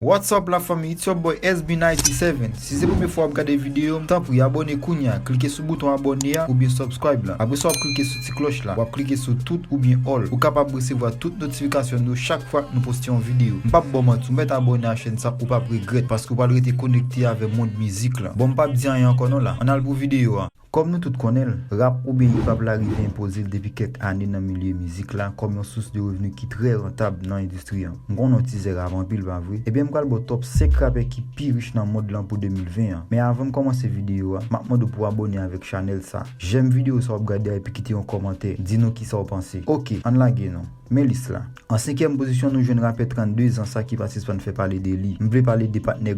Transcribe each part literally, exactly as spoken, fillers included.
What's up la fanmi, it's your boy S B ninety-seven. Si se premye fwa w ap gade videyo m, tanpri abòne kounye a, klike sou bouton abòne a oubyen subscribe la. Apre sa w ap klike sou ti klòch la, w ap klike sou tout oubyen all. Ou kapab resevwa tout notifikasyon nou chak fwa nou poste yon videyo. M p ap ba w manti, ou mèt abòne a chèn sa, ou p ap regrèt, paske w pral rete konekte avè mond mizik la. Bon, m p ap di anyen ankò non la. Ann al pou videyo a. Kòm nou tout konnen l, rap oubyen hip hop la rive enpoze l depi kèk ane nan milye mizik la kòm yon sous de revni ki trè rantab nan endistri an. M konnen w tizè rap anpil, pa vre? Ebyen, m pral ba w top senk rapè ki pi rich nan mond lan pou de mil ven an. Men avan m kòmanse videyo a, m ap mande w pou w abòne avèk chanèl sa. Jèm videyo sa w ap gade a epi kite yon kòmantè. Di nou kisa w panse. Oke, ann lage non. Men lis la. An senkyèm pozisyon, nou jwenn rapè trannde zan sa ki pa sispann fè pale de li. M vle pale de patnè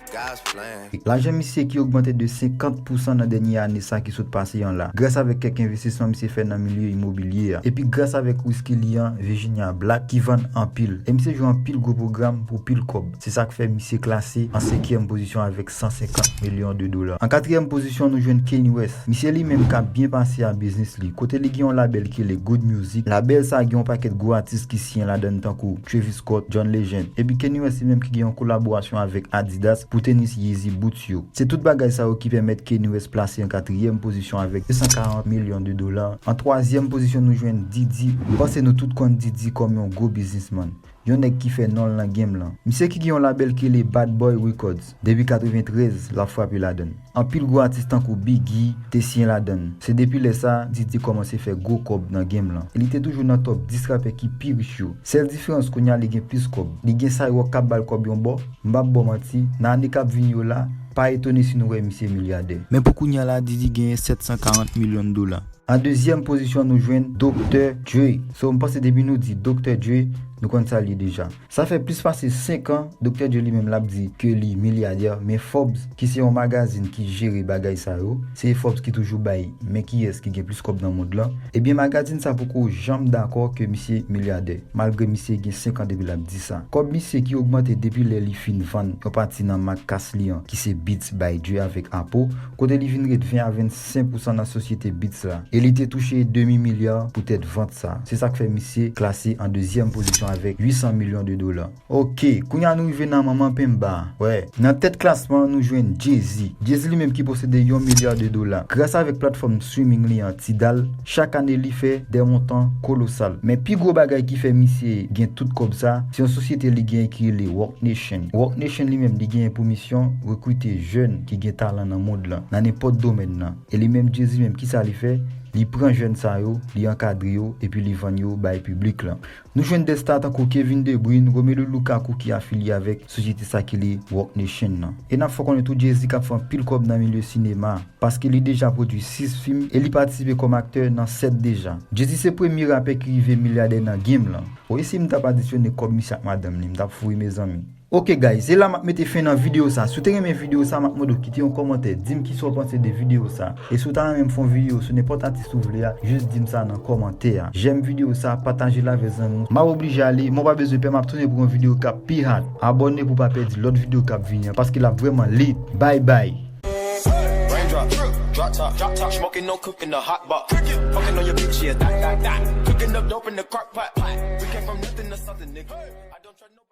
Lajan misye ki ogmante de senkant pousan nan dènye ane sa ki sot pase an la, gras avèk kèk envestisman misye fè nan milye imobilye a, epi gras avèk whisky li an, Virginia Black, ki vann anpil. E misye jwe anpil gwo pwogram pou pil kòb. Se sa k fè misye klase an senkyèm pozisyon avèk san senkant milyon de dola. An katriyèm pozisyon, nou jwenn Kanye West. Misye li menm ka byen pase a biznis li, kote li gen yon labèl ki rele Good Music. Labèl sa gen yon pakèt gwo atis ki siyen ladan l tankou Travis Scott, John Legend. Epi Kanye West li menm ki gen yon kolaborasyon avèk Adidas pou tenis Yeezy Boost yo. Se tout bagay sa yo ki pèmèt Kanye West plase an katriyèm pozisyon avèk de san karant milyon de dola. An twazyèm pozisyon, nou jwenn Diddy. M panse nou tout konn Diddy kòm yon gwo biznismann. Yon nèg ki fè non l nan game lan. Misye ki gen yon labèl ki rele Bad Boy Records. Depi katreventrèz, l ap frape ladan l. Anpil gwo atis tankou Biggie te siyen ladan l. Se depi lè sa, Diddy kòmanse fè gwo kòb nan game lan. E li te toujou nan top dis rapè ki pi rich yo. Sèl diferans kounye a li gen plis kòb. Li gen Skyrock k ap ba l kòb yon bò. M p ap ba w manti, nan ane k ap vini yo la, pa etone si nou wè misye milyadè. Men pou kounye a la, Diddy genyen sèt san karant milyon dola. An dezyèm pozisyon, nou jwenn Doktè Dre. So, m panse depi nou di Doktè Dre, nou konn sa l ye deja. Sa fè plis pase senk an, Doktè Dre li menm l ap di ke li milyadè, men Forbes, ki se yon magazin ki jere bagay sa yo, se Forbes ki toujou bay men kiyès ki gen plis kòb nan mond lan. Ebyen, magazin sa poko janm dakò ke misye milyadè, malgre misye gen senk an depi l ap di sa. Kòb misye ki ogmante depi lè li fin vann yon pati nan mak kas li an, ki se Beats by Dre avèk Apple, kote li vin ret ven a vennsenk pousan nan sosyete Beats la. E li te touche demi milya poutèt vant sa. Se sa k fè misye klase an dezyèm pozisyon avèk uit san milyon de dola. Oke, kounye a nou rive nan manman penba a. Wè, nan tèt klasman an, nou jwenn Jay-Z. Jay-Z li menm ki posede yon milya de dola. Gras avèk platfòm streaming li an Tidal, chak ane li fè de montan kolosal. Men pi gwo bagay ki fè misye gen tout kòb sa, se yon sosyete li genyen ki rele Roc Nation. Roc Nation li menm li genyen pou misyon rekrite jèn ki gen talan nan mond lan, nan nenpòt domèn nan. E li menm Jay-Z menm kisa li fè? Li pran jèn sa yo, li ankadre yo, epi li vann yo bay piblik lan. Nou jwenn de sta tankou Kevin De Bruyne, Romelu Lukaku ki afilye avèk sosyete sa ki rele Roc Nation nan. E n ap fè w konnen tou Jay-Z k ap fè anpil kòb nan milye sinema, paske li deja pwodui sis fim e li patisipe kòm aktè nan sèt deja. Jay-Z se premye rapè ki rive milyadè nan game lan. O, e si m t ap adisyone kòb misye ak madanm li, m t ap fou wi mezanmi. Oke guys, se la m ap mete fen nan videyo sa. Si w te renmen videyo sa, m ap mande w kite yon kòmantè, di m kisa w panse de videyo sa. E si w ta renmen m fè yon videyo sou nenpòt atis ou vle a, jis di m sa nan kòmantè a. Jèm videyo sa, pataje l avè zanmi w. M ap oblije ale, men w pa bezwen pè, m ap tounen pou yon videyo k ap pi hot. Abòne pou w pa pèdi lòt videyo k ap vini an, paske l ap vrèman lit. Bye bye. Raindrop, drop top, drop top, smoking, no cooking, the hot pot. Fucking on your bitch, yeah, that, that, that. Cooking up dope in the crock pot. We came from nothing to something, nigga. I don't trust nobody.